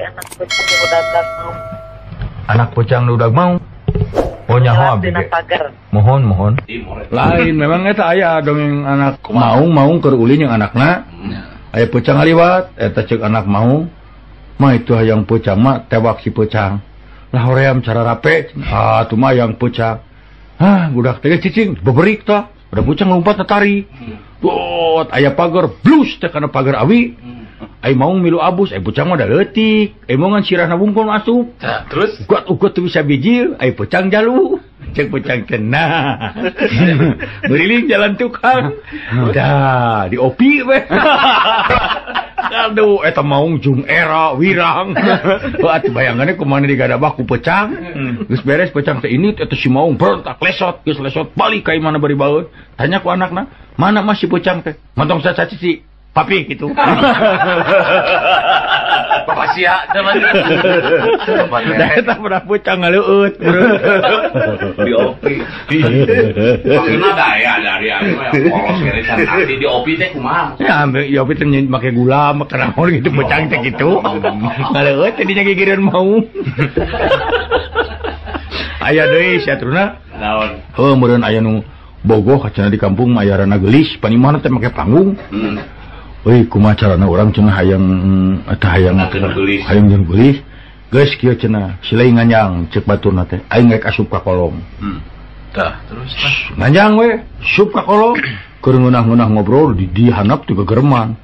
anak peucang nu dagang mau. Anak peucang nu dagang mau. Oh nyaho abdi ge. Mohon mohon. Lain memang eta aya dongeng anak maung maung keur ulin jeung anakna. Aya peucang ngaliwat eta ceuk anak maung. Mah itu hayang peucang mah tewak si peucang. Lah hoream cara rape. Ah tuh mah hayang peucang. Hah budak teh cicing beberik tah. Udah peucang lompat tari. Bot aya pagar blus teh kana pagar awi. Ai maung milu abus, ai peucang mah da leutik. Ai maung ngan sirahna wungkul asup. Tah, terus ugat-ugat teu bisa bijil, ai peucang jalu. Cek peucang teh nah. Beriling jalan tukang. Dah, diopi we. Aduh, eta maung jung era wirang. Heuh atuh bayangannya kumaha digadabah ku peucang. Geus beres peucang teh ini eta si maung berontak lesot, geus lesot balik ka imahna bari baeun. Tanya ku anakna, mana mah si peucang teh? Mantong sacaci papi gitu. Bapak sia teman. Da eta pernah peucang ngaleueut. Di opi. Maksudna daya dari anu yang polos kere can arti di opi teh kumaha? Ya di opi teh make gula, make naon gitu peucang teh gitu. Ngaleueut teh dinya gigireun mau. Aya deui sia truna. Naon? Heuh meureun aya nu bogoh cenah di kampung mah aya rana geulis, panimahna teh make panggung. Euy kumaha carana urang cenah hayang eta hayang hayang jeung geulis. Geus kieu cenah silai nganjang ceuk baturna teh aing rek asup ka kolong. Tah terus tah nganjang we asup ka kolong keur ngeunah-ngeunah ngobrol di handap teh gegereman.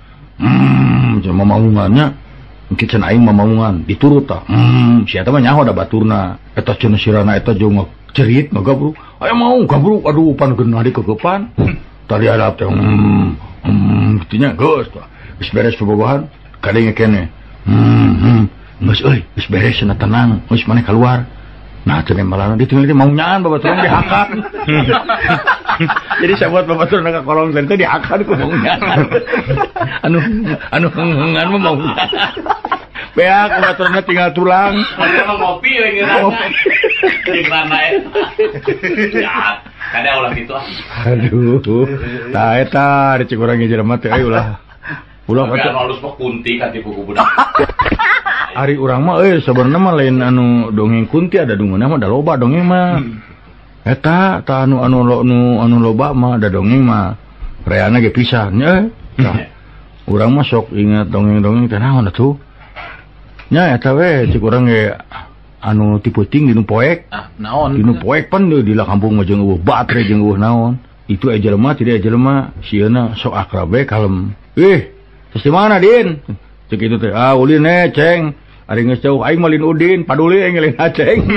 Cenah mamaungannya engke cenah aing mamaungan diturut tah. Si eta mah nyaho da baturna. Eta cenah sirana eta jeung cerit ngagabruk. Aya mau gabruk aduh pan geunah dikegepan. Tadi hadap teh gitunya geus geus beres bobogohan kadenge keneh. Geus euy geus beres cenah tenang geus maneh keluar. Nah cenah malana ditinggal teh mau nyaan babaturan dihakan. Jadi sabuat babaturan ka kolong teh dihakan ku mau nyaan. Anu anu hengan mah mau nyaan. Beak babaturanna tinggal tulang. Mah ngopi we ngeunahna. Jeung rana eta. Jahat. Kada ulah kitu ah. Aduh. Tah eta di cik urang jelema teh euy ulah. Ulah kata halus mah kunti ka tipu ku budak. Ari urang mah euy sabenerna mah lain anu dongeng kunti ada dungeuna mah da loba dongeng mah. Eta tah anu anu anu anu loba mah da dongeng mah. Reana ge pisan nya. Tah. Urang mah sok ingat dongeng-dongeng teh naon atuh. Nya eta we cik urang ge anu tipe ting dinu poek. Ah, naon? Dinu poek pan di la kampung mah jeung eueuh batre jeung eueuh naon. Itu aya jelema tidak jelema sieuna sok akrab we kalem. Ih, terus di mana Din? Cek itu teh, ah ulin eh ceng. Ari geus jauh aing mah lin Udin, paduli aing lain Aceng.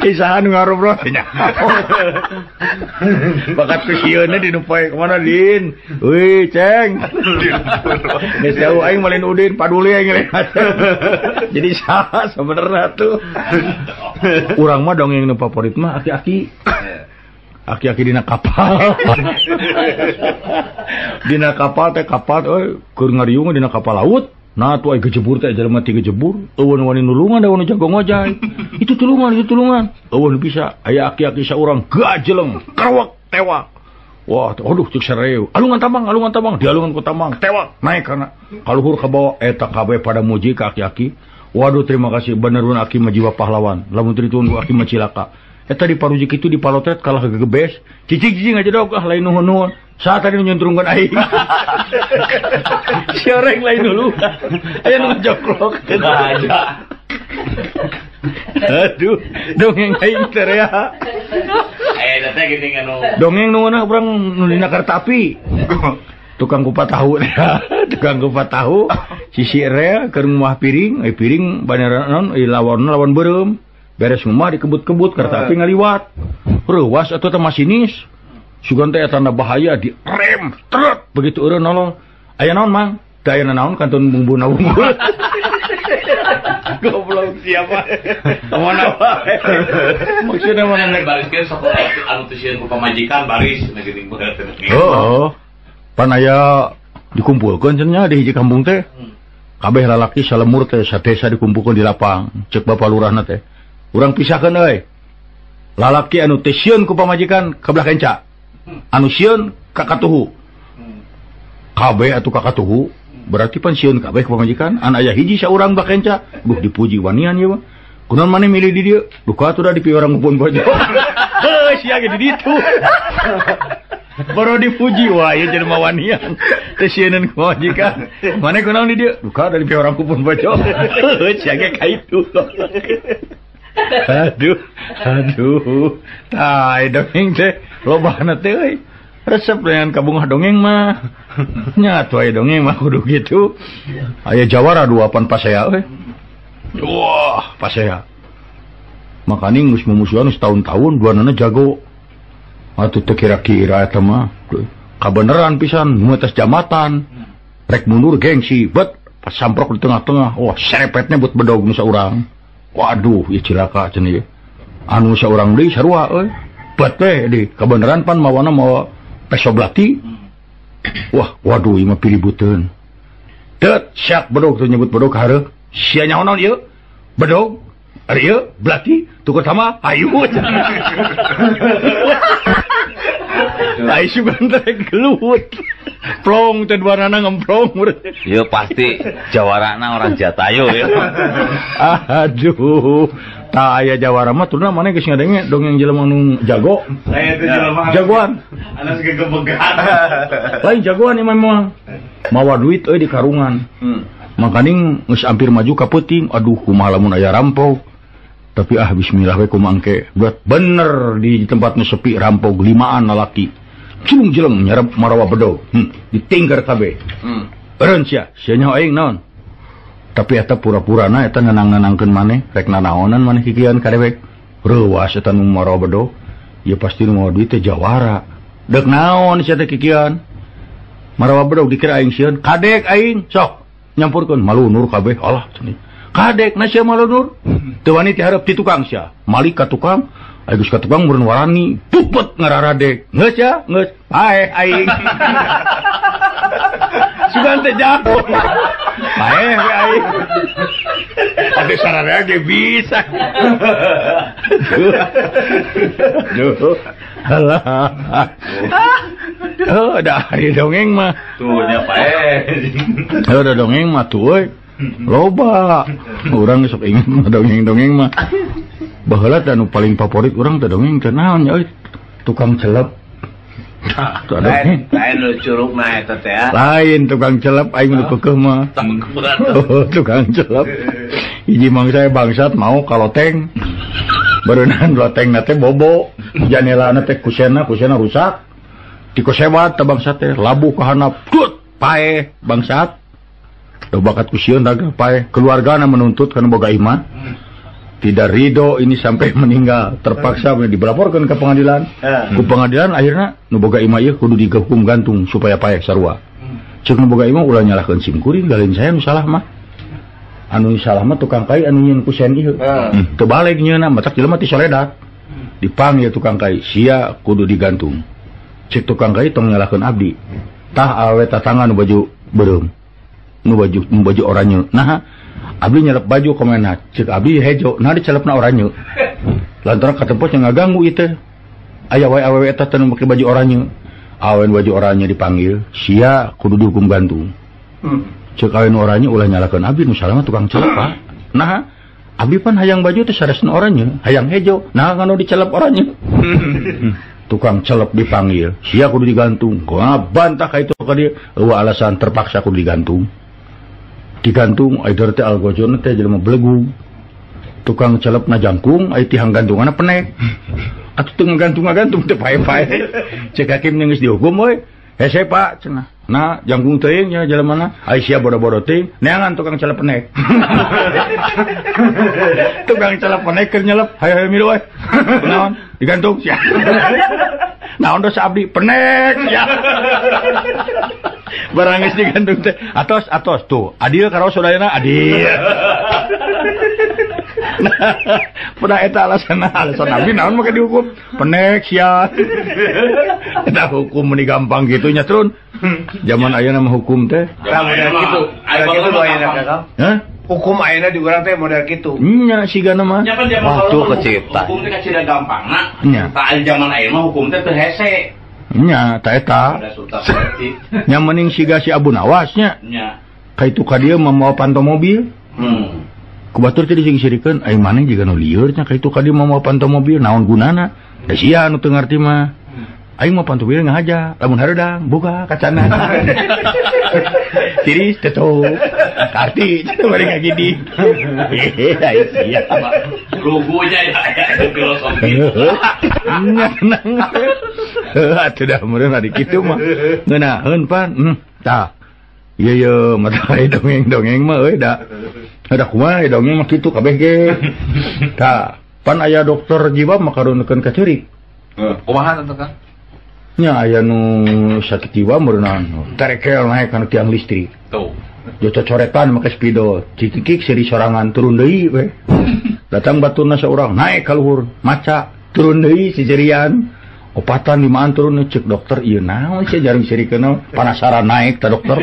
Isahan ngarobrol nya. Bakat ku sieuna dinu poek mana Din? Euy, ceng. Geus jauh aing mah lin Udin, paduli aing lain Aceng. Jadi saha sebenarnya tuh. Urang mah dongeng nu favorit mah aki-aki. Aki-aki dina kapal. Dina kapal teh kapal euy keur ngariung dina kapal laut. Nah tuh ai gejebur teh jelema ti gejebur, eueun wani nulungan da wani jago ngojay. Itu tulungan, itu tulungan. Eueun bisa aya aki-aki saurang gajeleng, kerewek tewak. Wah, aduh cek sareu. Alungan tambang, dialungan ku tambang, tewak naik kana. Kaluhur ka bawah eta kabeh pada muji ka aki-aki. Waduh terima kasih benerun aki mah jiwa pahlawan. Lamun teu ditunggu aki mah cilaka. Eta di parujik itu di palotret kalah gegebes. Cicing-cicing aja dog ah lain nuhun-nuhun. Saat tadi nyuntrungkeun aing. Si orang lain dulu. Aya nu ngajoklok. Aja. Aduh, dongeng aing teh ya. Aya teh geuning anu. Dongeng nu ngeunah urang nu dina kereta api. Tukang kupat tahu teh. Tukang kupat tahu sisi rel keur ngumah piring, ai piring banera naon lawan lawan beureum. Beres ngumah dikebut-kebut kereta api ngaliwat. Reuwas atuh teh masinis. Sugan teh tanda bahaya di rem truk begitu eureun nolong. Aya naon Mang? Teu aya naon kantun bumbuna wungkul. Goblok siapa? Mana wae. Maksudna mana nek bariskeun sok anu teu sieun ku pamajikan baris na geuning berat. Heeh. Pan aya dikumpulkeun cenah di hiji kampung teh. Kabeh lalaki salemur teh sadesa dikumpulkeun di lapang. Ceuk bapak lurahna teh. Urang pisahkeun euy. Lalaki anu teu sieun ku pamajikan ka belah kenca. Anu sieun ka katuhu. Kabeh atuh ka katuhu. Berarti pan sieun kabeh ka pamajikan. An aya hiji saurang bakenca. Duh dipuji wanian ieu mah. Kunaon maneh milih di dieu? Duka atuh da di piwarang pun bojo. Heuh sia ge di ditu. Baru dipuji wah ieu jelema wanian. Teu sieuneun ku pamajikan. Maneh kunaon di dieu? Duka da di piwarang pun bojo. Heuh sia ge ka itu. Aduh, aduh. Tah dongeng teh lobana teh euy. Resep dengan kabungah dongeng mah. Nya atuh aya dongeng mah kudu kitu. Aya jawara dua pan pasea euy. Wah, pasea. Makaning geus mumusuhan setahun-tahun duanana jago. Atuh teu kira-kira eta mah. Kabeneran pisan nu atas jambatan. Rek mundur gengsi, bet pas samprok di tengah-tengah. Wah, serepetnya buat bedog nu saurang. Waduh, ieu cilaka cenah ieu. Anu saurang deui sarua euy. Bet teh di kabeneran pan mawana mawa peso belati. Wah, waduh ieu mah piributeun. Tet syak bedog teh nyebut bedog hareuh. Sia nyaho naon ieu? Bedog, ari ieu belati tukur sama hayu. Ai sugan teh gelut. Plong teh duanana ngemplong. Ieu pasti jawarana orang Jatayu ya. Aduh, tah aya jawara mah turna maneh geus ngadenge dongeng jelema nu jago. Saya teh jelema jagoan. Anas gegebegan. Lain jagoan ieu mah. Mawa duit euy di karungan. Makaning geus hampir maju ka peuting, aduh kumaha lamun aya rampok. Tapi ah bismillah we kumaha engke. Buat bener di tempat nu sepi rampok limaan lalaki. Cilung jeleng nyarap marawa bedog. Ditingkar kabeh. Eureun sia, sia nyaho aing naon. Tapi eta pura-purana eta nenang-nenangkeun maneh, rek nanaonan maneh kikian ka dewek. Reuwas eta nu marawa bedog. Ieu pasti nu mawa duit teh jawara. Deuk naon sia teh kikian? Marawa bedog dikira aing sieun, kadek aing sok nyampurkeun malunur kabeh. Alah cenah. Kadek na sia malunur. Teu wani ti hareup ti tukang sia. Malik ka tukang, aing geus ka tukang meureun warani, pupet ngararadek. Geus ya, geus. Paeh aing. Sugan teh jago. Paeh we aing. Atuh sararea ge bisa. Duh. Alah. Oh, da ari dongeng mah. Tuh nya paeh. Oh, da dongeng mah tuh euy. Loba. Urang sok inget mah dongeng-dongeng mah. Baheula teh anu paling favorit urang teh dongeng teh naon nya euy? Tukang celep. Lain nu curugna eta teh. Lain tukang celep aing nu keukeuh mah. Tukang celep. Hiji mangsa bangsat mau ka loteng. Beureunan lotengna teh bobo, janelana teh kusena rusak. Dikosebat teh bangsat teh labuh ka handap. Tut, paeh bangsat. Do bakat ku sieun daga paeh. Keluargana menuntut kana boga imah. Tidak ridho ini sampai meninggal, terpaksa dilaporkan ke pengadilan. Ku pengadilan akhirnya nu boga imah ieu kudu dihukum gantung supaya paeh sarua. Ceuk nu boga imah ulah nyalahkeun sim kuring, lain saya nu salah mah. Anu salah mah tukang kai anu nyieun kusen ieu. Teu balik nyeunna matak jelema ti soledat. Dipanggil tukang kai, sia kudu digantung. Ceuk tukang kai tong nyalahkeun abdi. Tah awe tatangan nu baju beureum. Nu baju oranye. Nah, abdi nyelep baju komena, cek abdi hejo, nah dicelepna oranye. Lantaran katempos yang ngaganggu ieu teh. Aya wae awewe eta teh nu make baju oranye. Awen baju oranye dipanggil, sia kudu dihukum gantung. Cek awen oranye ulah nyalakeun abdi nu salah mah tukang celep, Pak. Nah, abdi pan hayang baju teh saresna oranye, hayang hejo, nah nganu dicelep oranye. Tukang celep dipanggil, sia kudu digantung. Kumaha bantah ka itu ka dieu, eueuh alasan terpaksa kudu digantung. Digantung aider teh algojona teh jelema belegu. Tukang celep na jangkung ai tihang gantunganna penek. Atuh teu ngagantung-ngagantung teh pae-pae. Cek hakim geus dihukum we. Hese Pak cenah. Nah jangkung teuing nya jelemana ai sia bodo-bodo teuing neangan tukang celep penek. Tukang celep penek keur nyelep hayo-hayo milu we. Naon digantung sia. Naon dosa abdi penek sia. Barang geus digantung teh atos tuh adil karo sadayana adil. Nah, pada eta alasan abdi naon make dihukum penek sia. Eta hukum meni gampang kitu nya trun. Zaman ayeuna mah hukum teh. Tah model kitu. Model kitu ayeuna Kakang. Hah? Hukum ayeuna di urang teh model kitu. Nya sigana mah. Nya kan zaman hukum teh kacida gampangna. Tah zaman ayeuna mah hukum teh teu hese. Nya ta eta. Nya mending siga si Abu Nawas nya. Nya. Ka itu ka dieu mah mawa panto mobil. Ku batur teh dising-sirikeun ai maneh jiga nu lieur nya ka itu ka dieu mah mawa panto mobil naon gunana? Da sia nu teu ngarti mah. Aing mah panto mobil ngahaja, lamun hareudang buka kacana. Tiris tutup. Karti cenah bari ngagidi. Ai sia. Lugunya ya filosofi. Heuh atuh dah meureun ari kitu mah. Ngeunaheun pan. Tah. Ieu ye mata dongeng-dongeng mah euy da. Da kumaha dongeng mah kitu kabeh ge. Tah, pan aya dokter jiwa mah karunekeun ka ceurik. Kumaha teh Kang? Nya aya nu sakit jiwa meureunana terekel naek kana tiang listrik. Tuh. Cocoretan make spidol, cikikik seri sorangan turun deui we. Datang baturna saurang naek ka luhur, maca turun deui sijerian. Opatan limaan turun cek dokter ieu naon sia jarang sirikeun panasaran naek ta dokter.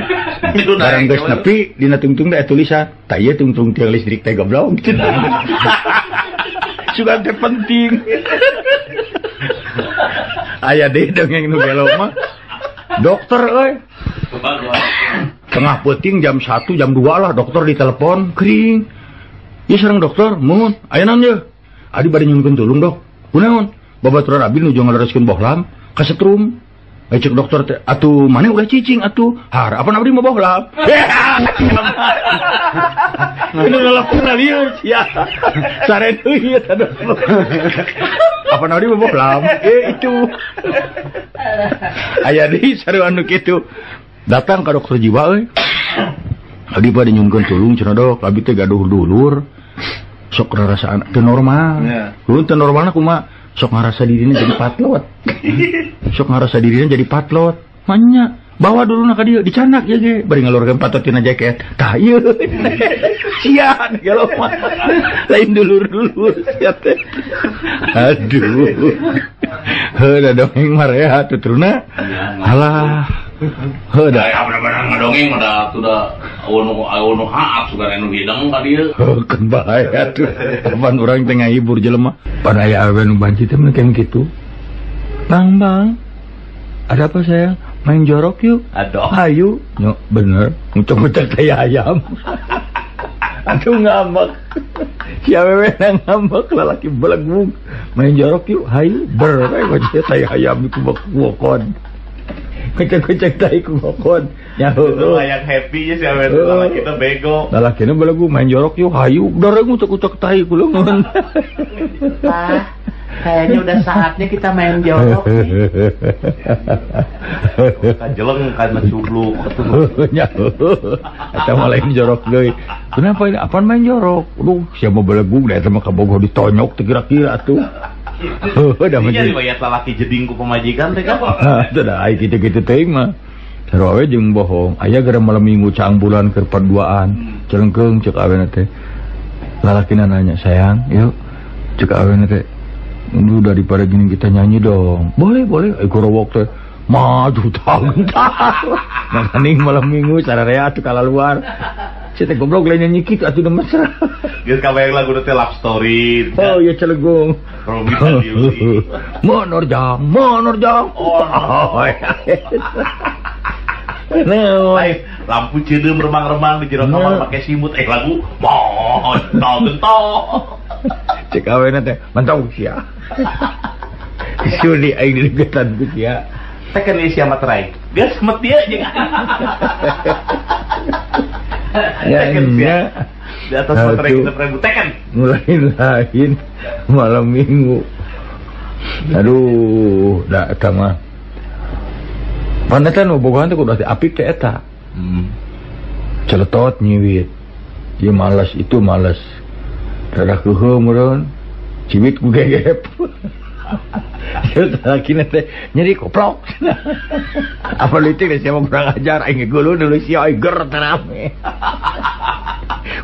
Barang geus nepi dina tungtung teh tulisan, tah ieu tungtung tiang listrik teh goblok. Sugan teh penting. Aya deui dongeng nu gelo mah. Dokter euy. Tengah peuting jam 1 jam 2 lah dokter ditelepon kering. Ieu sareng dokter, muhun aya naon ye? Adi bade nyuhunkeun tulung dok. Kunaon? Babaturan abdi nuju ngalereskeun bohlam kasetrum. Ai cek dokter teh atuh maneh ulah cicing atuh. Har apa abdi mah bohlam. Ini ngalapuna lieur sia. Sare deui eta dokter. Apa abdi mah bohlam? Itu. Aya deui sarua anu kitu. Datang ka dokter jiwa euy. Abdi bade nyuhunkeun tulung cenah dok, abdi teh gaduh dulur. Sok rarasaan teu normal. Ulun teu normalna kumaha? Sok ngarasa dirinya jadi patlot. Sok ngarasa dirinya jadi patlot. Manya bawa dulu nak ka dieu dicanak ya ge bari ngalorkeun patot tina jaket. Tah ieu. Sia gelo mah. Lain dulur-dulur sia teh. Aduh. Heuh da dongeng mah rehat tuturna. Alah. Heuh da. Bener-bener ngadongeng mah da atuh da eueuh nu haap sugan anu hideng ka dieu. Heuh keun bae atuh. Kapan urang teh ngahibur jelema. Pan aya awewe nu banci teh mun kitu. Bang, bang. Ada apa sayang? Main jorok yuk. Aduh. Ayo. No, bener. Ngucek-ngucek tai ayam. Aduh ngambek. Si awewe ngambek lalaki belegung. Main jorok yuk. Hayu. Ber. Ngucek tai ayam ku bokon. Ngucek-ngucek tai ku bokon. Ya heuh. Yang happy nya si awewe lalaki teh bego. Lalakina belegung main jorok yuk. Hayu. Dar ngucek-ngucek tai ku leungeun. Pak, kayaknya udah saatnya kita main jorok nih. Kajeleng kan cubluk. Eta mah lain jorok deui. Kenapa ini? Apaan main jorok? Aduh, siapa belegung da eta mah kabogoh ditonyok teu kira-kira atuh. Heuh, da mah. Jadi riwayat lalaki jeding ku pamajikan teh kan. Teu da ai kitu-kitu teuing mah. Sarua we jeung bohong. Aya gara malam minggu caang bulan keur paduaan. Celengkeung ceuk awena teh. Lalakina nanya, "Sayang, yuk." Ceuk awena teh, "Lu daripada gini kita nyanyi dong." Boleh, boleh. Ayo korowok teh. Maju tang-tang. Makaning malam minggu sararea atuh kalaluar. Sia teh goblok lain nyanyi kitu atuh da mesra. Geus kabayang lagu teh love story. Oh iya celegung. Romeo and Juliet. Menerjang, menerjang. Oh. Nah, lampu ceudeum remang-remang di jero kamar make simut lagu montong gentong. Cek awena teh mantau sia. Suli aing dilegetan ku sia. Teken ieu sia materai. Geus met dieu jeung. Ya nya di atas materai kita ribu teken. Lain-lain malam minggu. Aduh, da eta mah. Paneta nu bogohan teh kudu apik teh eta. Celetot nyiwit. Ieu malas itu malas. Rada keuheuh meureun. Ciwit ku gegep. Lalakina teh nyeri koplok. Apa leutik teh sia mah kurang ajar aing geuleuh deui sia aing ger terame.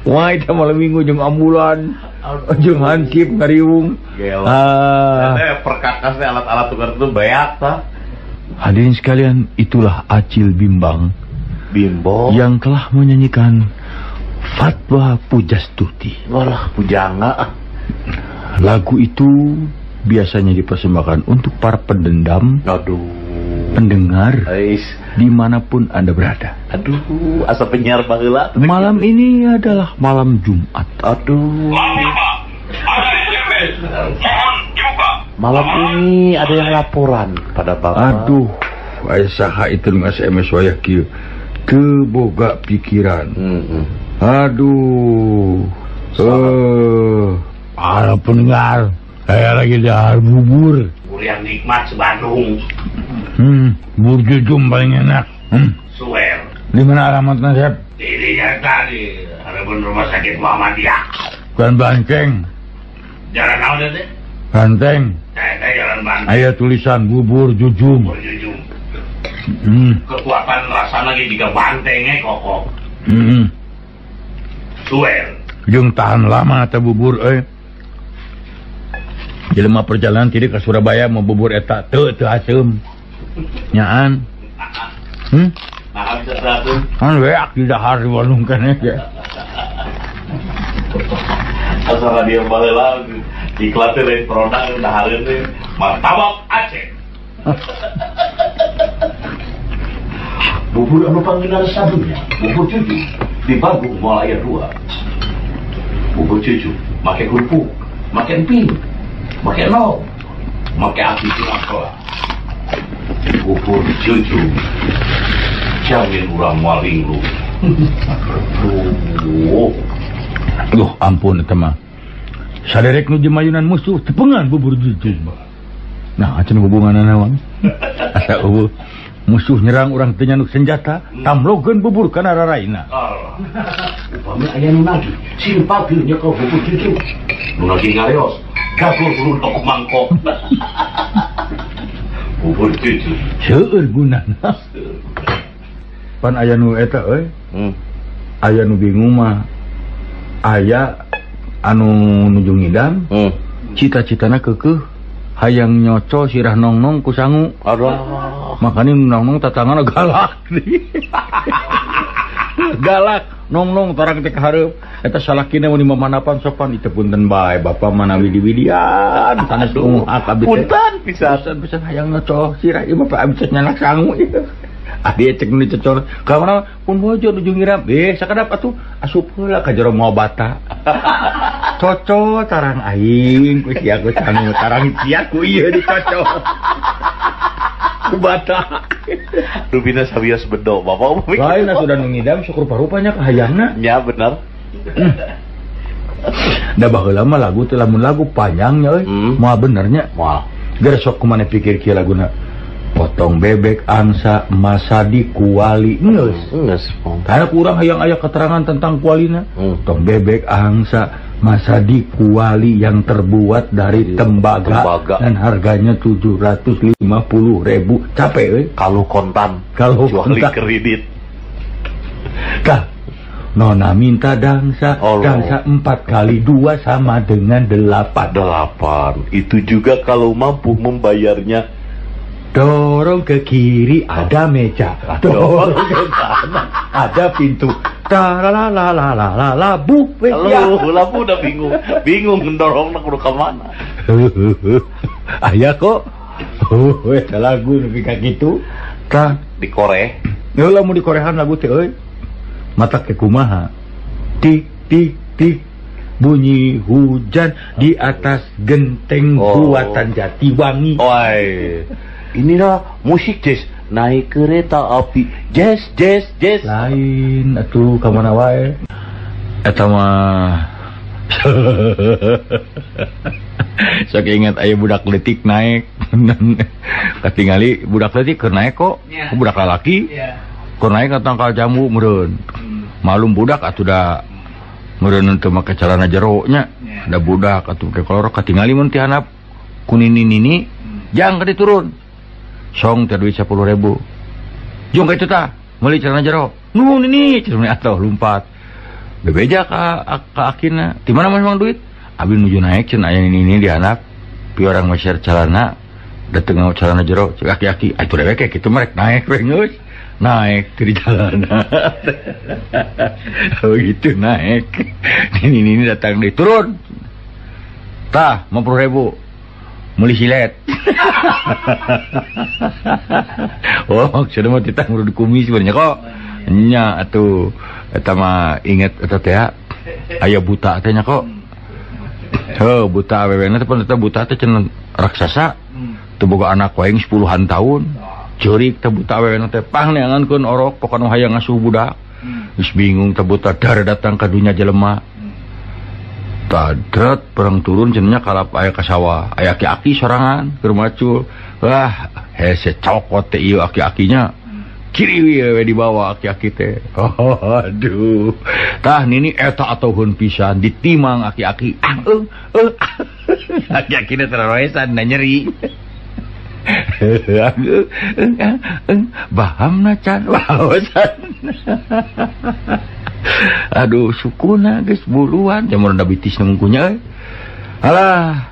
Wah eta malam minggu jeung ambulan, jeung hansip ngariung. Ah, perkakas teh alat-alat tukar itu beak tah. Hadirin sekalian, itulah Acil Bimbang Bimbo yang telah menyanyikan Fatwa Pujastuti. Walah, pujangga. Lagu itu biasanya dipersembahkan untuk para pendendam. Aduh. Pendengar dimanapun Anda berada. Aduh, asa penyiar baheula. Malam ini adalah malam Jumat. Aduh. Malam ini ada yang laporan pada Bapak. Aduh, aya saha itu nu SMS wayah kieu. Teu boga pikiran. Aduh. Para pendengar, saya lagi dahar bubur. Bubur yang nikmat se-Bandung. Bubur jujum paling enak. Suwer. Di mana alamatnya, Sep? Di Jakarta, di hadapan rumah sakit Muhammadiyah. Bukan Banteng. Jalan apa teh? Banteng. Saya jalan Banteng. Aya tulisan bubur jujum. Bubur jujum. Kekuatan rasa lagi juga bantengnya kokok. Suwer. Jeung tahan lama atau bubur euy. Jelema perjalanan tidak ke Surabaya mau bubur eta teu teu haseum. Nyaan. Nah, bisa teu. Kan weak di dahar di warung keneh ge. Asal radio baheula iklan teh lain produk dahareun teh martabak Aceh. Bubur anu panggenar sadunya, bubur cucu di Bandung moal aya dua. Bubur cucu make kerupuk, make emping, make no, make api cilaka. Bubur cucu jamin urang moal linglung. Aduh. Duh, ampun eta mah. Saderek nu jemayunan musuh tepengan bubur cucu. Nah, acan hubunganna naon? Asa eueuh musuh nyerang urang teu nyanduk senjata, tamlogeun bubur kana raraina. Upami aya nu nagih, sing pageur nyekel bubur cucu. Nu nagih ngareos, gagur ulun aku mangkok. Bubur cucu. Seueur gunana. Pan aya nu eta euy. Aya nu bingung mah. Aya anu nuju ngidam, cita-citana keukeuh hayang nyoco sirah nongnong ku sangu. Aduh. Makanya nongnong tatangana galak. Galak nongnong tarang teh ka hareup. Eta salakina mun mamanapan sopan itu punten bae bapak manawi diwidian sanes hak abdi teh. Punten pisan pisan hayang nyoco sirah ieu mah abdi teh nyanak sangu ieu. Adi cek nu dicocor ka mana pun bojo nuju ngiram sakadap atuh asup heula ka jero moal bata. Coco tarang aing ku sia ku sangu tarang sia ku ieu dicocor. Ku bata. Rupina sawios bedo bapak. Lain sudah nu ngidam sok rupa-rupanya kahayangna. Nya bener. Da baheula mah lagu teh lamun lagu panjangnya euy. Moal benernya. Moal. Geus sok kumaha pikir kieu laguna. Potong bebek angsa masadi kuali geus. Geus. Karena kurang hayang aya keterangan tentang kualina. Potong bebek angsa masadi kuali yang terbuat dari tembaga dan harganya 750.000. Capek euy. Kalau kontan, kalau jual kredit. Tah, nona minta dangsa, Allah. Dangsa 4 kali 2 sama dengan 8. 8. Itu juga kalau mampu membayarnya. Dorong ke kiri ada meja, dorong ke kanan ada pintu. Taralalalala bu. Lalu, labu udah bingung, bingung mendorong nak ke mana. Ayah kok, eta lagu nepi ka kitu. Tah dikoreh. Heula mun dikorehan lagu teh euy. Mata ke kumaha? Tik tik tik bunyi hujan di atas genteng buatan Jatiwangi. Oi. Inilah musik jazz, naik kereta api, jazz, jazz, jazz. Lain atuh ka mana wae. Eta mah sok ingat aya budak leutik naik. Katingali budak leutik keur naik kok, yeah. Budak lalaki. Yeah. Keur naik ka tangkal jambu meureun. Malum budak atuh da meureun teu make calana jero nya. Yeah. Da budak atuh ke kolor katingali mun ti handap ku nini-nini, jang ka diturun. Song teh duit 10.000. Jung ka itu tah, meuli celana jero. Nuhun ini cenah atuh lumpat. Bebeja ka akina. Di mana memang duit? Abi nuju naik cenah aya nini-nini di handap. Pi orang meser celana, dateng ngau celana jero, cek aki-aki, atuh dewek kitu mah rek naik we geus. Naik di jalanan. Begitu naik. Nini-nini datang deui turun. Tah, 50.000. Meuli silet. Oh, maksudna mah titah ngurud kumis bener kok. Nya atuh eta mah inget eta teh aya buta teh nya kok. Heuh, buta awewena teh pan eta buta teh cenah raksasa. Teu boga anak wae 10-an tahun. Ceurik teh buta awewena teh pang neangankeun orok pokona hayang ngasuh budak. Geus bingung teh buta dar datang ka dunya jelema. Tadrat perang turun cenah kalap aya ka sawah, aya aki-aki sorangan keur macul. Wah, hese cokot teh ieu aki-akinya. Kiri we dibawa aki-aki teh. Oh, aduh. Tah nini eta atoheun pisan ditimang aki-aki. Ah, aki-aki teh tararoesan na nyeri. Bahamna can waosan. Aduh sukuna geus buluan jamur da bitis mungkunya euy. Alah.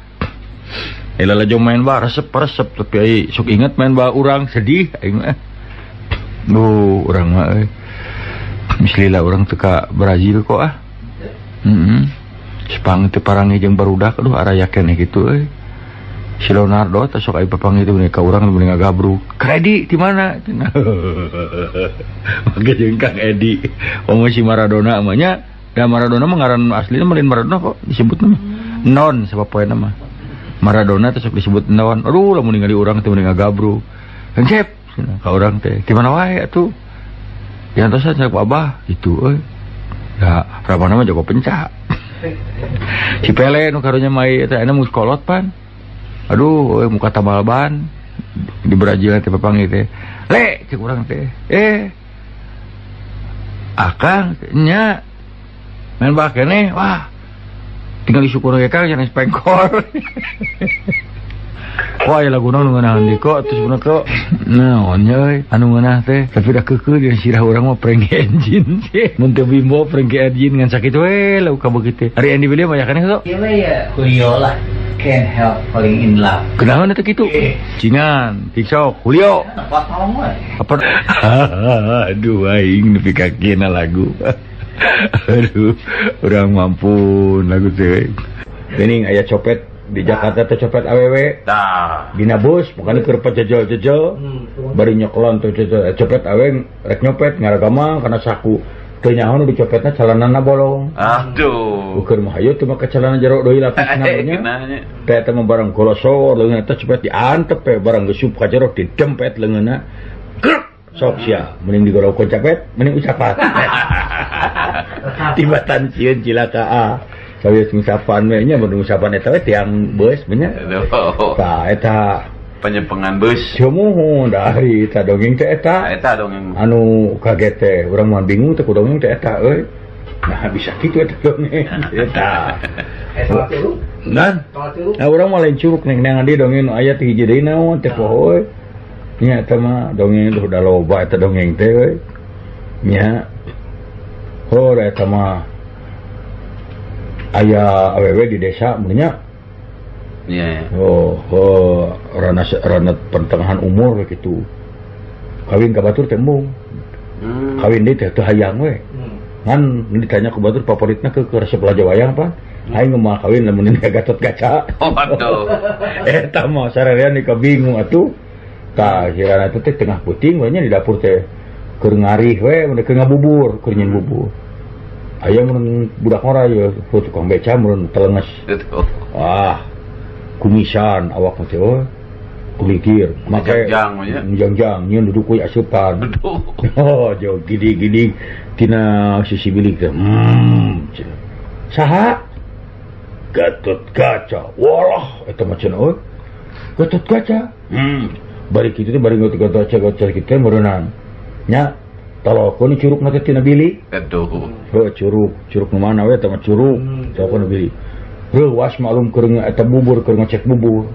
Lalajo main bah resep-resep tapi ai sok inget main bah urang sedih aing mah. Duh urang mah euy. Mislila urang teu ka Brazil kok ah. Heeh. Sepang teu parangi jeung barudak aduh araya keneh kitu euy. Si Leonardo teh sok ai papanggih teh ka urang mending ngagabruk. Kredi di mana? Make jeung Kang Edi. Omo si Maradona mah nya, da Maradona mah ngaran aslina mah lain Maradona kok disebut mah. Non sapopoena mah. Maradona teh sok disebut non. Aduh lamun ningali urang teh mending ngagabruk. Encep cenah ka urang teh. Di mana wae atuh? Diantosan ku Abah gitu euy. Da ramana mah jago pencak. Si Pele nu karunya mah eta aya mus kolot pan. Aduh, euy muka tambal ban di Brazil teh papanggih teh. Le, cek urang teh. Akang nya main bah keneh, wah. Tinggal disyukur ge Kang jangan pengkor. Wah, aya laguna nu ngeunahan deui kok terus bener kok. Naon nya euy, anu ngeunah teh, tapi da keukeuh jeung sirah urang mah Frankie Engine sih. Mun teu bimbo Frankie Engine ngan sakitu we lauk ka begitu teh. Ari Andy William aya keneh sok. Ieu mah ya Julio lah. Can't help falling in love. Kenaon eta kitu? Cingan, TikTok, Julio. Apa? Aduh aing nepi ka kieuna lagu. Aduh, urang mampun lagu teh. Geuning aya copet di Jakarta teh copet awewe. Tah. Dina bus, pokona keur pajejel-jejel. Bari nyoklon tuh copet awewe rek nyopet ngaragama kana saku. Teu nyaho nu dicopetna calanana bolong. Aduh. Ukur mah hayu teu make calana jero deui lapisna nya. Teh eta mah barang golosor leungeun eta copet diantep we barang geus ka jero didempet leungeunna. Grek sok sia mending digorok capet mending ucapan. Tibatan sieun cilaka ah. Sawios ngusapan we nya mun ngusapan eta we tiang beus nya. Tah eta penyepengan bus. Sumuhun dari eta dongeng teh eta. Eta dongeng. Anu kaget teh, urang mah bingung teh ku dongeng teh eta euy. Nah bisa kitu eta dongeng eta. Nan. Nah urang mah lain curug neng neangan di dongeng nu aya teh hiji deui naon teh poho euy. Nya eta mah dongeng udah loba eta dongeng teh euy. Nya. Oh eta mah aya awewe di desa mun nya. Yeah. Oh, rana pertengahan umur gitu. Kawin ka batur teh embung. Kawin deui teh teu hayang we. Ngan ditanya ku batur favoritna ke resep laja wayang pan. Aing mah kawin lamun ini Gatot Kaca. Oh, aduh. Eta mah sarerean ka bingung atuh. Tah si rana teh tengah puting we nya di dapur teh keur ngarih we mun keur ngabubur, keur nyin bubur. Aya mun budak ngora ye tukang beca mun telenges. Wah. Kumisan awak teh oh kulikir make jangjang nyeun duduk we asupan. Oh jauh gidi-gidi tina sisi bilik teh. Saha Gatot Kaca. Walah eta mah cenah euy. Gatot Kaca. Bari kitu teh bari Gatot Kaca kitu meureunang. Nya talokeun curugna teh tina bilik. Aduh. Heuh curug, curug nu mana we eta mah curug. Talokeun bilik. Reuwas maklum keur eta bubur keur ngecek bubur.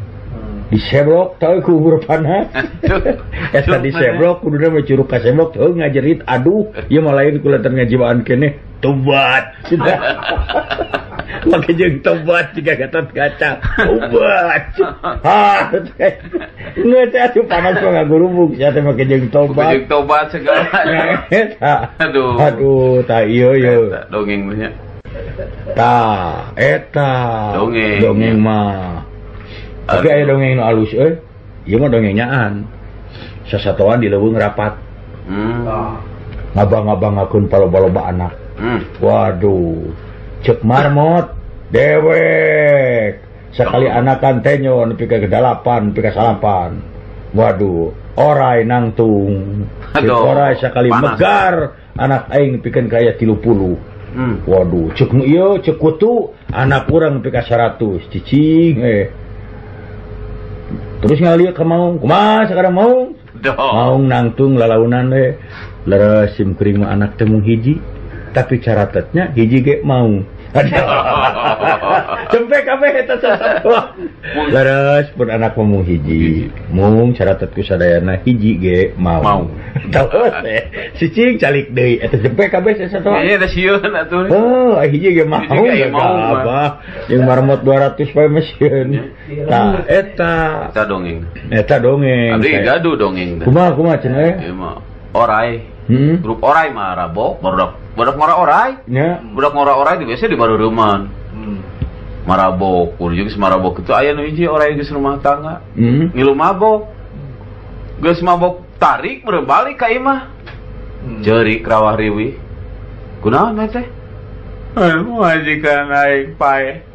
Diseblok tah ku bubur panas. Eta diseblok kuduna mah curug kaseblok heuh ngajerit aduh ieu mah lain kulantaran ngajiwaan keneh tobat. Make jeung tobat jiga Gatot Kaca. Tobat. Ha. Geus atuh panas mah ngagurubug sia teh make jeung tobat. Jeung tobat segala. Aduh. Aduh tah ieu ieu. Dongeng mah nya. Tah eta dongeng mah. Tapi aya dongeng nu alus euy. Ieu mah dongeng nyaan. Sasatoan di leuweung rapat. Ngabang-ngabangakeun paloba-loba anak. Waduh, cek marmot dewek. Sekali anakan tenyo nepi ka 8, nepi ka 9. Waduh, orai nangtung. Orai sekali panas. Megar anak aing pikeun kaya 30. Waduh, cek nu ieu cek kutu anak urang nepi ka 100. Cicing Terus ngalieu ka maung, kumaha sakarang maung? Maung nangtung lalaunan we. Leres sim kuring mah anak teh mung hiji, tapi caratetnya hiji ge maung. Cempe kabeh eta sasatoan. Leres pun anak mah mung hiji, mung caratet ku sadayana hiji ge maung. Terus si cing calik deui eta cempe kabeh sasatoan. Ieu teh sieun atuh. Oh, hiji ge maung. Apa? Jeung marmot 200 poe mah sieun. Tah eta. Eta dongeng. Eta dongeng. Abdi gaduh dongeng. Kumaha kumaha cenah eh? Ieu mah orai. Grup orai mah rabok, barudak ngora orai. Ya. Budak ngora orai di biasa di barureman. Marabok, kudu geus marabok itu aya nu hiji orai geus rumah tangga. Ngilu mabok. Geus mabok tarik meureun balik ka imah. Jeurik rawah riwih. Kunaon teh? Majikan aing paeh.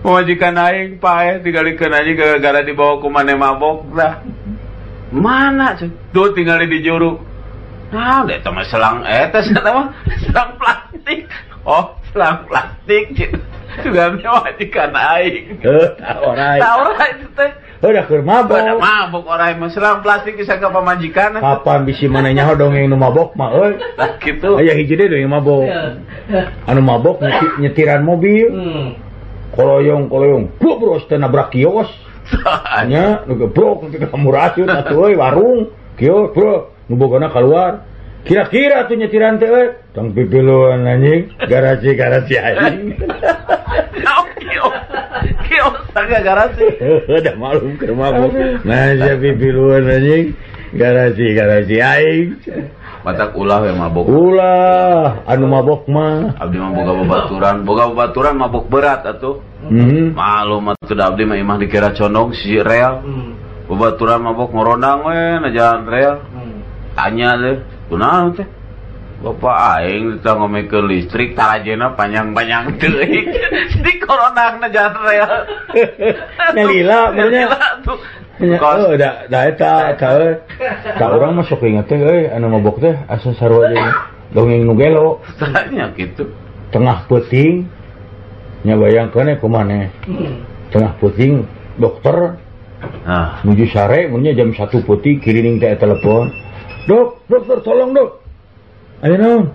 Majikan aing paeh digalikeun aja gara-gara dibawa ku maneh mabok dah. Mana cek? Tuh tinggal di juru. Nah, eta mah selang eta mah selang plastik. Oh, selang plastik gitu. Juga majikan aing. Heuh, tah orai. Tah orai itu teh. Heuh, da keur mabok. Da mabok orai mah selang plastik bisa ka pamajikan. Kapan bisi maneh nyaho dongeng nu mabok mah euy. Tah kitu. Aya hiji deui dongeng mabok. Anu mabok nyetiran mobil. Koloyong-koloyong, bros teh nabrak kios. Nya, nu gebrok nepi ka murasieun atuh euy warung. Kios, bro. Nu bogona keluar. Kira-kira tuh nyetiran teh euy. Tong pipiluan anjing, garasi-garasi anjing. Kios tangga garasi. Udah malum keur mabok. Nah, sia pipiluan anjing, garasi-garasi aing. Matak ulah we mabok. Ulah, anu mabok mah. Abdi mah boga babaturan mabok berat atuh. Malum atuh da abdi mah imah dikira condong si rel. Babaturan mabok ngorondang we na jalan rel. Tanya deh, kunaon teh? Bapak aing teh ngomekeun listrik tarajena panjang-panjang teuing. Di koronang na jalan rel. Nyalila meureun. Oh, da eta eta euy. Ka urang mah sok inget teh euy anu mabok teh asa sarua jeung dongeng nu gelo. Tanya kitu. Tengah peuting nya bayangkeun kumaha maneh. Tengah peuting dokter nuju sare mun nya jam 1 peuting kirining teh telepon. Dok, dokter tolong dok. Ayo naon?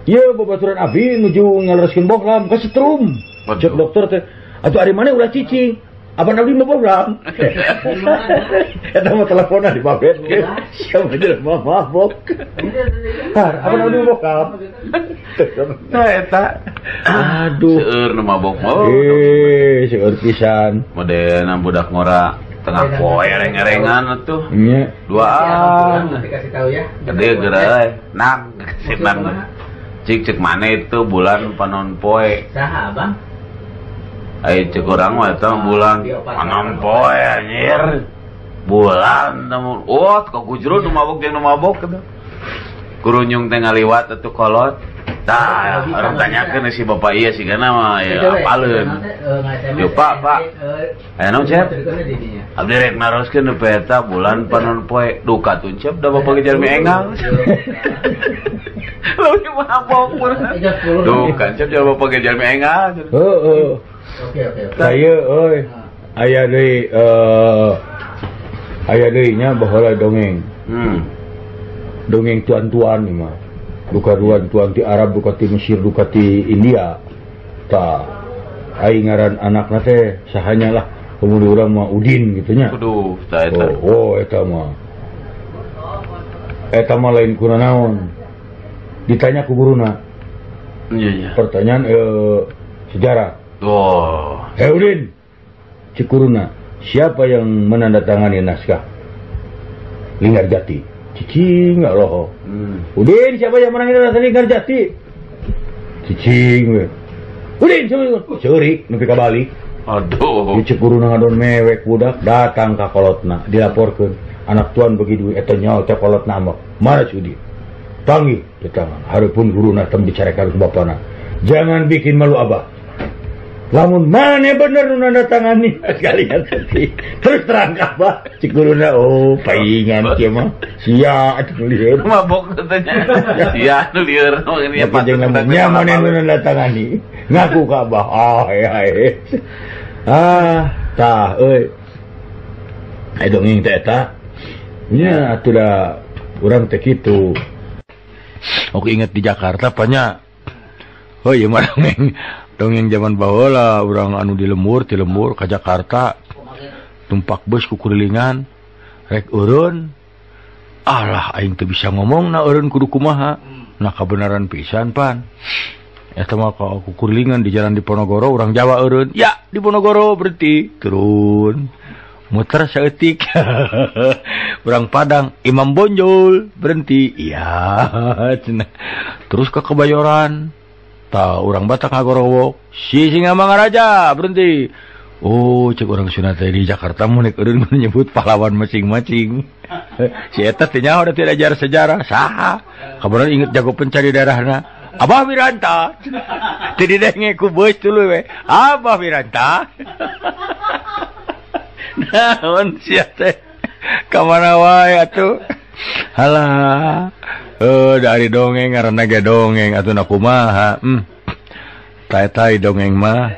Ieu babaturan abi nuju ngalereskeun bohlam ka setrum. Cek dokter teh, atuh ari maneh ulah cicing. Abang abdi mah bohlam. Eta mah teleponan di babet. Siapa jelema mabok. Har, abang abdi mah bohlam. Tah eta. Aduh. Seueur nu mabok mah. Seueur pisan. Modelna budak ngora tengah poe reng-rengan atuh. Nya. Duaan. Dikasih tahu ya. Gede geura nang sinang. Cik cek mana itu bulan panon poe. Saha abang? Ai cek urang mah eta bulan panon poe anjir. Bulan temu. Oh, kagujrun nu mabok jeung nu mabok kitu. Kurunyung teh ngaliwat atuh kolot. Tah, orang tanyakeun si bapak ieu sigana mah ya apaleun. Yo Pak, Pak. Aya naon Cep? Abdi rek naroskeun nu eta bulan panon poe duka tuncep da bapak ge jalmi engal. Leuwih mabok mun. Duka Cep jalma bapak ge jalmi engal. Heeh. Oke oke. Saya euy aya deui aya deui nya baheula dongeng. Dongeng tuan-tuan ieu mah. Duka tuan ti Arab, duka ti Mesir, duka ti India. Tah aing ngaran anakna teh sahanya lah pemuda urang mah Udin gitu nya. Aduh, tah eta. Oh, eta mah. Eta mah lain kuna naon. Ditanya ku guruna. Iya, iya. Pertanyaan sejarah. Oh. Hei Udin, cek guruna, siapa yang menandatangani naskah Linggarjati? Cicing Allah. Udin siapa yang menandatangani Linggarjati? Cicing we. Udin siapa? Ceurik nepi ka balik. Aduh. Cek guruna ngadon mewek budak datang ka kolotna dilaporkeun anak tuan bagi duit eta nyaho teh kolotna ambek. Mana sudi? Panggil di tangan. Hareupeun guruna teu dicarekan ku bapana. Jangan bikin malu abah. Lamun mana bener nu nanda tangani sekalian terus terang ka abah. Cek guruna oh paingan kieu mah. Sia atuh lieur. Mabok katanya. Sia nu lieur ini apa jeung lamun mana nu nanda tangani. Ngaku ka abah. Ah ya. Ah tah euy. Ai dongeng teh eta. Nya atuh da urang teh kitu. Oke inget di Jakarta banyak. Oh iya mah dongeng zaman baheula urang anu di lembur, ti lembur ka Jakarta. Tumpak bus ku kurilingan rek eureun. Alah aing teu bisa ngomong na eureun kudu kumaha. Nah kabenaran pisan pan. Eta mah ka kukurilingan di jalan Diponegoro urang Jawa eureun. Ya, Diponegoro berhenti turun. Muter saeutik. Urang Padang Imam Bonjol berhenti. Iya cenah. Terus ke Kebayoran. Tah urang Batak ngagorowok. Si Singamangaraja berhenti. Oh, cek urang Sunda teh di Jakarta mun rek eureun menyebut pahlawan masing-masing. Si eta teh nyaho da teu diajar sejarah. Saha? Kabeneran inget jago pencari daerahna. Abah Wiranta. Teu didenge ku beus tuluy we. Abah Wiranta. Naon sia teh ka mana wae atuh. Halah. Dari dongeng ngaranna ge dongeng atuh na kumaha. Tai-tai dongeng mah.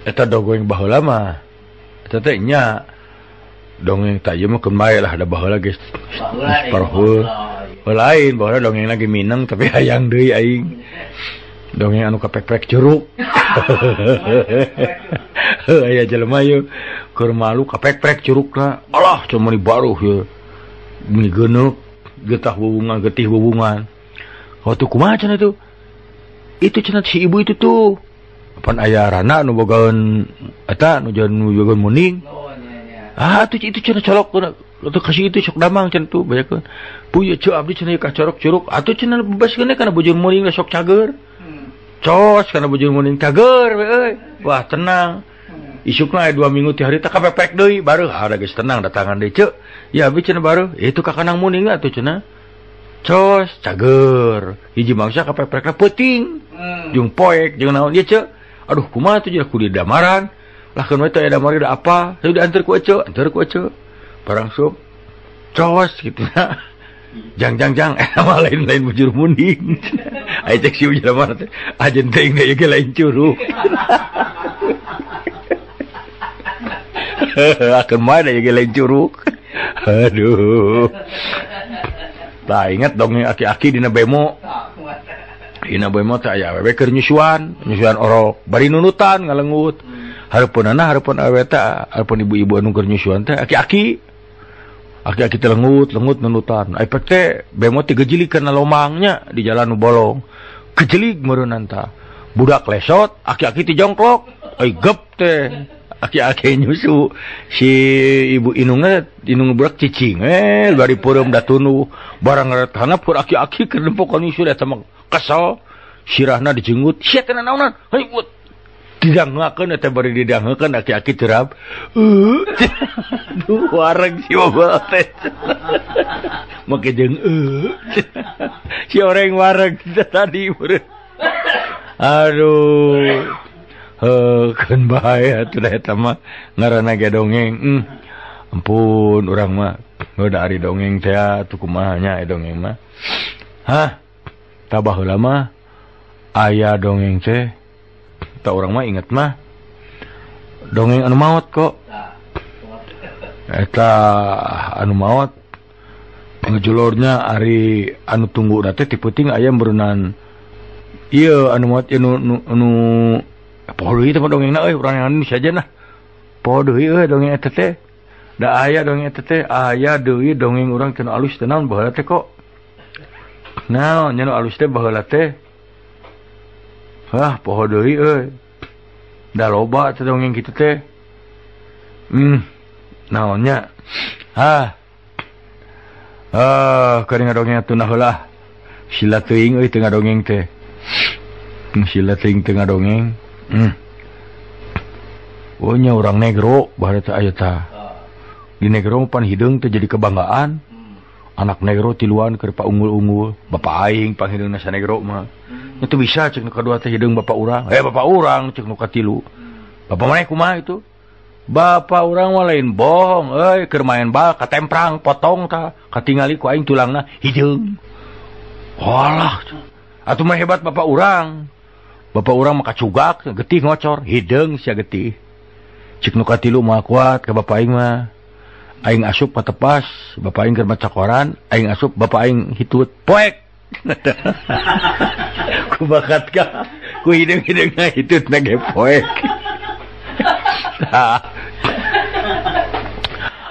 Eta dongeng baheula mah. Eta teh nya dongeng tah ieu mah keun bae lah da baheula geus parhul. Lain baheula dongeng lagi mineng tapi hayang deui aing. Dongeng anu kapek-pek curug. Aya jelema ieu keur malu kapek-pek curugna. Alah cuma ni baruh ieu. Meni geuneuk getah wuwungan getih wuwungan. Waktu kumaha cenah itu? Itu cenah si ibu itu tuh. Pan aya rana nu bogaeun eta nu bogaeun muning. Ah tuh itu cenah colok atuh kasih itu sok damang cenah tuh bayakeun. Puy ceu abdi cenah ka corok curug atuh cenah bebaskeun kana bujur muning sok cager. Cos kana bujur muning cager we euy. Wah tenang. Isukna aya 2 minggu ti harita kapepek deui bareuh ada geus tenang datangan deui ceu. Ya abdi cenah bareuh itu ka kanang muning atuh cenah. Cos cager. Hiji mangsa kapepekna peuting. Jeung poek jeung naon ieu ceu. Aduh kumaha tuh jeung kudu damaran. Lah keun we teh aya damar da apa? Saya diantar ku eceu, antar ku eceu. Barang sup. Cos kitu na. Jang jang jang mah lain-lain bujur muning. Aya cek si jelema teh ajen teuing deui ge lain curug. Akan mah da ge lain curug. Aduh. Tah inget dongeng aki-aki dina bemo. Dina bemo teh aya awewe keur nyusuan, nyusuan orok, bari nunutan ngalengut. Hareupeunana hareupeun awewe teh, hareupeun ibu-ibu anu keur nyusuan teh aki-aki. Aki-aki teh lengut, lengut nunutan. Ai pek teh bemo teh gejelig kana lomangnya di jalan nu bolong. Gejelig meureunnan tah. Budak lesot, aki-aki teh jongklok. Ai gep teh. Aki-aki nyusu si ibu inungna inung budak cicing bari peureum da tunduh barang ngaretana pur aki-aki keur nempokan nyusu eta mah kesel sirahna dijenggut sia teh naonan heuy didangeukeun eta bari didangeukeun aki-aki terap aduh wareg si bapak teh make jeung si oreng wareg tadi aduh keun bae atuh da eta mah ngaranna ge dongeng. Ampun urang mah da ari dongeng teh atuh kumaha nya dongeng mah. Hah tah baheula mah aya dongeng teh tah urang mah inget mah dongeng anu maot kok. Eta anu maot ngejulornya ari anu tungguna teh ti peuting aya meureunnan ieu anu maot ieu nu poho deui teh dongengna euy urang anu saja nah. Poho deui euy dongeng eta teh. Da aya dongeng eta teh aya deui dongeng urang teh nu alus teh naon baheula teh kok. Naon nya nu alus teh baheula teh. Hah poho deui euy. Da loba teh dongeng kitu teh. Naonnya? Hah. Keur ngadongeng atuh nah heula. Sila teuing euy teu ngadongeng teh. Sila teuing teu ngadongeng. Oh nya urang negro bae teh aya tah. Di negro pan hideung teh jadi kebanggaan. Anak negro tiluan keur paunggul-unggul, bapak aing panghideungna sanegro mah. Nya teu bisa cek nu kadua teh hideung bapak urang. Bapak urang cek nu katilu. Bapak maneh kumaha itu? Bapak urang mah lain bohong euy, keur main bal katemprang potong tah, katingali ku aing tulangna hideung. Walah, atuh mah hebat bapak urang. Bapak urang mah kacugak, getih ngocor, hideung sia getih. Cek nu katilu mah kuat ka bapak aing mah. Aing asup patepas, bapak aing keur maca koran, aing asup bapak aing hitut poek. Ku bakat ka, ku hideung-hideungna hitutna ge poek.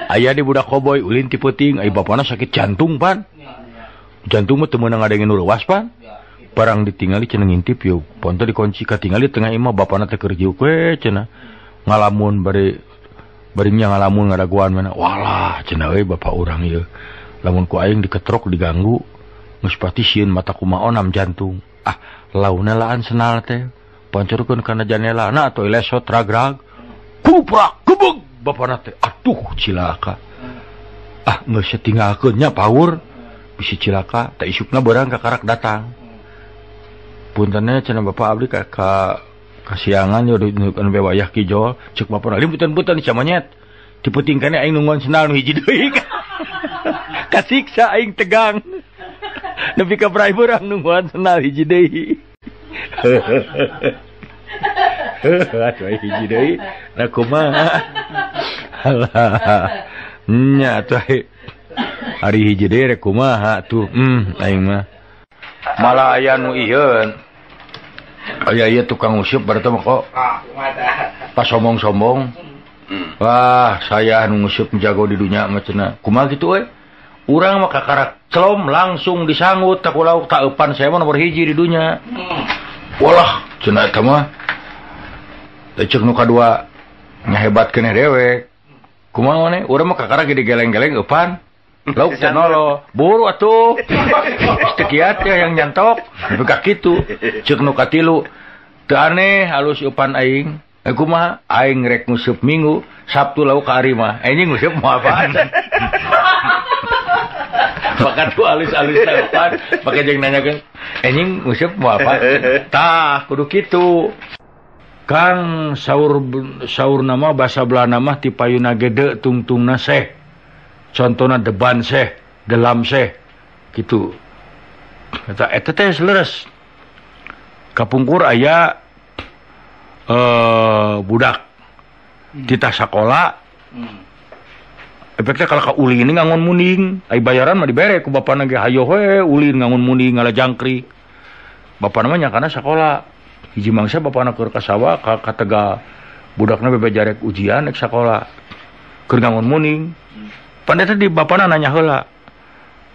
Aya di budak koboy ulin ti peuting, ai bapana sakit jantung pan. Jantung mah teu meunang ngadengin nu leuwas pan. Barang ditingali cenah ngintip yeuh, ponto dikunci katingali tengah imah bapana teh keur jiuk we cenah. Ngalamun bari barinya ngalamun ngadaguan mana walah cenah euy bapak urang ieu lamun ku aing diketrok diganggu geus pati sieun mata kumaha onam jantung ah launa laan senal teh pancurkeun kana janela na atuh lesot ragrag kuprak gebeg bapana teh atuh cilaka ah geus tinggalkeun nya paur bisi cilaka teh isukna beurang ka karak datang puntenna cenah bapak abdi ka kasiangan yo anu wayah kijol cek bapak limputan-putan camonyet diputing kene aing nungguan sendal nu hiji deui kasiksa aing tegang nepi ka brai urang nungguan sendal hiji deui atuh hiji deui na kumaha halah nya atuh hari hiji deui rek kumaha tuh aing mah malah aya nu ieun aya ieu tukang useup berarti mah kok pas sombong-sombong. Wah, saya nu nguseup jago di dunya mah cenah. Kumaha kitu euy? Urang mah kakarak celom langsung disanggut tak lauk tak eupan saya mah nomor hiji di dunya. Walah, cenah eta mah. Teh ceuk nu kadua nya hebat keneh dewek. Kumaha maneh? Urang mah kakarak ge digeleng-geleng eupan. Lauk teh nolo, buru atuh. Geus kiat ya yang nyantok, nepi ka kitu. Ceuk nu katilu, teu aneh halus eupan aing. Kumaha aing rek nguseup Minggu, Sabtu lauk ka ari mah. Anjing nguseup moal apaan. Bakat ku alus-alus eupan, pake jeung nanyakeun, anjing nguseup moal apa? Tah, kudu kitu. Kang saur saur nama basa Belanda mah ti payuna gede tungtungna seh. Contohna deban seh, delam seh gitu. Eta eta teh leres. Kapungkur aya budak titah sakola. Efeknya kalau ka ulin ngangon munding, ai bayaran mah dibere ku bapana ge hayo we ulin ngangon munding ngala jangkrik. Bapana mah nyakana sakola. Hiji mangsa bapana keur ka sawah ka Tegal. Budakna bebe jarek ujian rek sakola. Keur ngangon munding. Pandai di bapana nanya heula.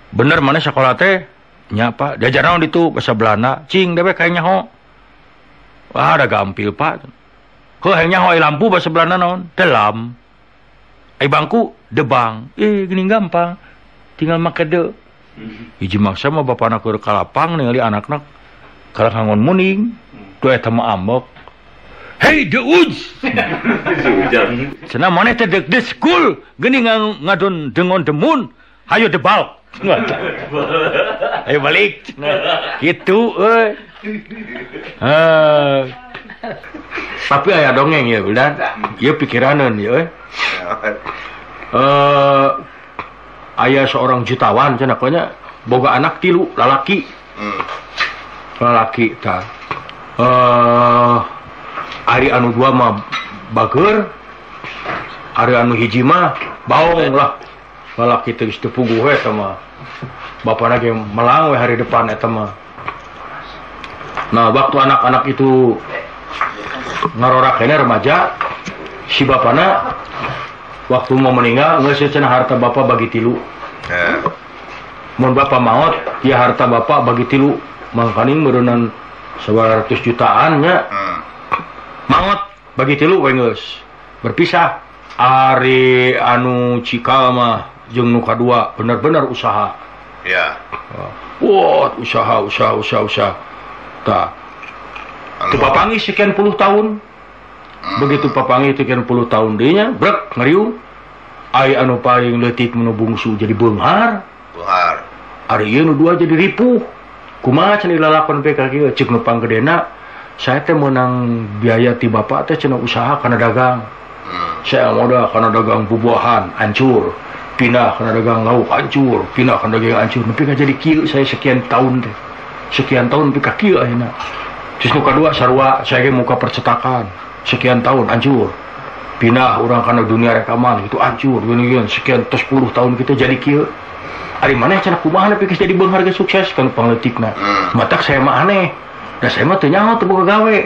Bener mana sekolah teh? Nya Pak, diajar naon ditu bahasa Belanda. Cing dewek hayang nyaho. Wah, ada gampil Pak. Heuh hayang nyaho ai lampu bahasa Belanda naon? Delam. Ai bangku debang. Gini gampang. Tinggal make de. Hiji maksa mah bapana keur ka lapang ningali anakna kalah ngangon muning. Tuh eta mah ambek. Hey de uj. Cenah maneh teh dek de school geuning ngadon dengon demun hayo debal. Ayo balik. Gitu euy. Tapi aya dongeng ya udah. Ieu pikiraneun ieu euy. Aya seorang jutawan cenah nya boga anak tilu lalaki. Lalaki tah. Ari anu dua mah bager, ari anu hiji mah baong lah. Lalaki teh geus teu puguh we eta mah. Bapana ge melang we hari depan eta mah. Nah, waktu anak-anak itu ngarorak keneh remaja, si bapana waktu mau meninggal geus cenah harta bapak bagi tilu. Mun bapak maot, ya harta bapak bagi tilu. Mangkaning meureunnan 100 jutaan nya. Maot bagi tilu we geus berpisah. Ari anu cikal mah jeung nu kadua bener-bener usaha. Ya. Wah, usaha. Tah. Teu papanggih sekian puluh tahun. Begitu papanggih teh 10 tahun deui nya brek ngariung. Ai anu paling leutik nu bungsu jadi beunghar. Beunghar. Ari ieu nu dua jadi ripuh. Kumaha cenah lalakon PK kieu ceuk nu panggedena saya teh meunang biaya ti bapak teh cenah usaha kana dagang. Saya modal kana dagang bubuahan hancur. Pindah kana dagang lauk hancur, pindah kana dagang hancur. Nepi ka jadi kieu saya sekian tahun teh. Sekian tahun nepi ka kieu ayeuna. Terus nu kadua sarua saya ge muka percetakan sekian tahun hancur. Pindah urang kana dunia rekaman itu hancur gini-gini sekian tos 10 tahun kita jadi kieu. Ari maneh cenah kumaha nepi geus jadi beunghar geus sukses kan pangleutikna. Matak saya mah aneh. Da saya mah teu nyaho teu boga gawe.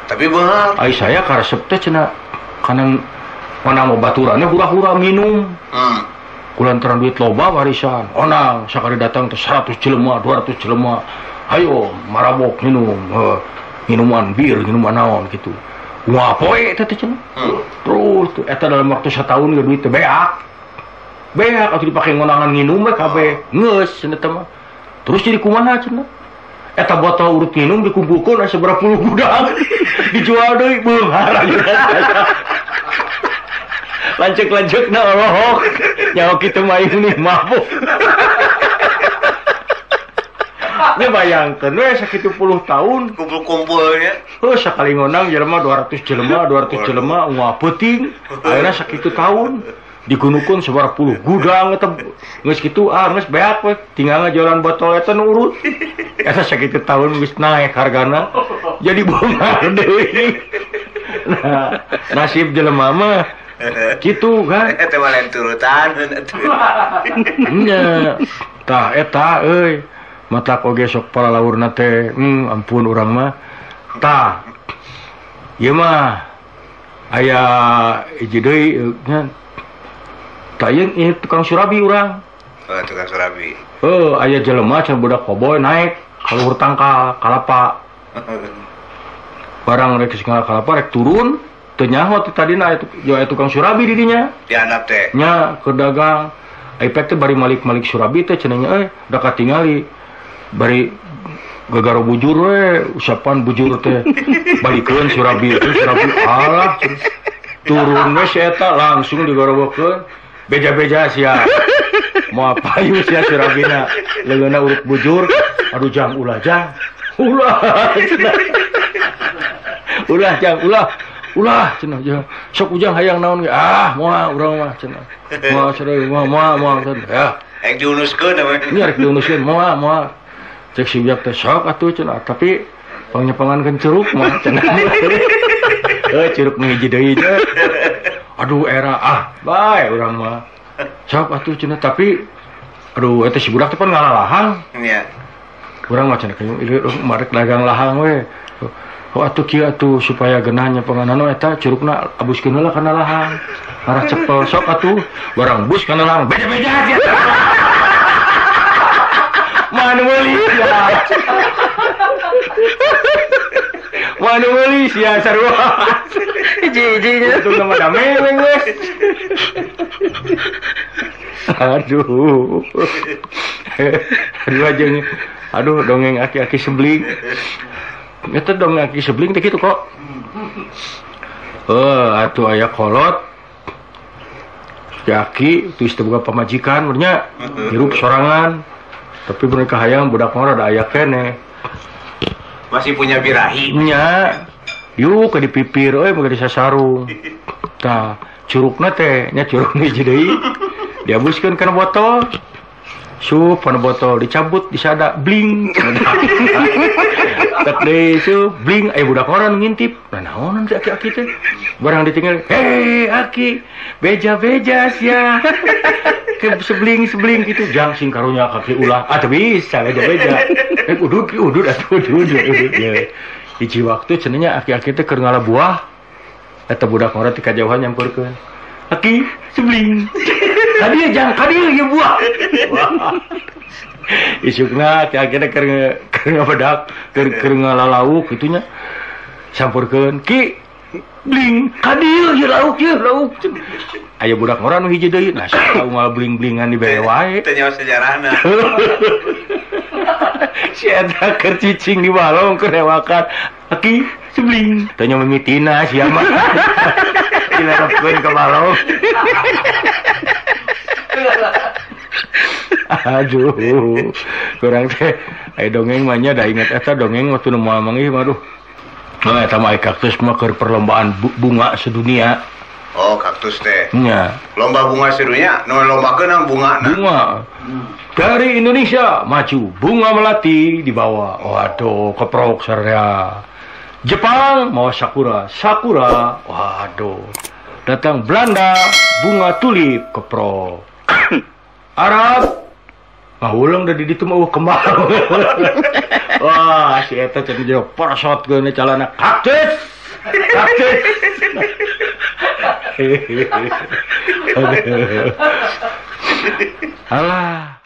Tapi beunghar. Ai saya karesep teh cenah kana onang baturanna hura-hura minum. Kulantaran duit loba warisan. Onang sakali datang teh 100 jelema, 200 jelema. Ayo marabok minum, minuman bir, minuman naon gitu. Wah poe teh cenah. Terus eta dalam waktu setahun ge duit teh beak. Beak atuh dipake ngonangan nginum we kabeh. Geus cenah teh mah. Terus jadi kumaha cenah? Eta botol urut minum dikumpulkeun aya sabaraha puluh gudang. Dijual deui beunghar. Lanceuk-lanceukna olohok. Nyaho kitu mah ini mabuk. Nya bayangkeun we sakitu puluh tahun kumpul-kumpulnya. Heuh sakali ngonang jelema 200 jelema, 200 jelema ungah peuting. Ayeuna sakitu tahun digunukeun sabaraha puluh gudang eta geus kitu ah geus beak we tinggal ngajualan botol eta nu urut. Eta sakitu tahun geus naek hargana jadi beunghar deui. Nah, nasib jelema mah kitu kan. Eta mah lain turutan atuh. Nya tah eta euy. Mata oge sok palalaurna teh ampun urang mah tah ieu mah aya hiji deui nya tah ieu tukang surabi urang. Oh, tukang surabi. Heuh aya jelema cenah budak koboy naik ka luhur tangkal kalapa. Barang rek geus kalapa rek turun teu nyaho ti tadina aya tukang surabi di dinya. Di handap teh. Nya keur dagang. Ai pek teh bari malik-malik surabi teh cenah nya euy da katingali bari gagaro bujur we usapan bujur teh balikeun surabi itu surabi alah turun we si eta langsung digorowokeun beja-beja sia moal payu sia surabina leungeunna urut bujur aduh jang ulah jang ulah ulah jang ulah ulah cenah jang sok ujang hayang naon ge ah moal urang mah cenah moal sareng moal moal moal ya rek diunuskeun nya rek diunuskeun moal moal cek si ujang teh sok atuh cenah tapi pangnyepangankeun curug mah cenah heuh curug nu hiji deui teh aduh era ah bae urang mah sok atuh cenah tapi aduh eta si budak teh pan ngalalahang nya urang mah cenah marek dagang lahang we oh atuh kieu atuh supaya geunah nyepangan eta curugna abuskeun heula kana lahang arah cepel sok atuh barang bus kana lahang beja-beja sia mana meuli sia mana meuli sia sarua hiji-hiji atuh mah dameweng geus aduh aduh aja aduh dongeng aki-aki sebling eta dongeng aki sebling teh kitu kok atuh aya kolot aki terus teu boga pamajikan nya hirup sorangan tapi mereka hayang budak mah rada aya keneh masih punya birahi nya yuk ke dipipir euy moga disasarung tah curugna teh nya curug hiji deui diabuskeun kana botol sup kana botol dicabut disada bling tek deui sup bling aya budak orang ngintip nah naonan si aki-aki teh barang ditinggal hei aki beja-beja sia ke sebling-sebling gitu jang sing karunya kaki ulah ah teu bisa beja-beja rek udud udud atuh udud udud ya hiji waktu cenah nya aki-aki teh keur ngala buah eta budak ngora ti kajauhan nyamperkeun aki sebling kadieu jang kadieu ieu buah isukna ti akhirna keur ngabedak keur ngalalauk kitu nya sampurkeun ki bling kadieu ieu lauk ieu lauk aya budak ngora nu hiji deui nah saha unggal bling-blingan dibere wae teu nyaho sejarahna si eta keur cicing di balong keur rewakan aki Cebling. Tanya mimitina sia mah. Dilarapkeun ka balong. Aduh. Kurang teh aya dongeng mah nya da inget eta dongeng waktu nu moal manggih mah aduh. Nah, eta mah kaktus mah keur perlombaan bunga sedunia. Oh, kaktus teh. Nya. Lomba bunga sedunia, nu lombakeun bunga. Bunga. Dari Indonesia maju bunga melati dibawa. Waduh, keprok sarya. Jepang mau sakura, sakura. Waduh. Datang Belanda bunga tulip keprok. Arab ngahuleng da di ditu mah eueuh kembang. Wah, si eta cenah jero persot geuna calana kaktus. Kaktus. Alah.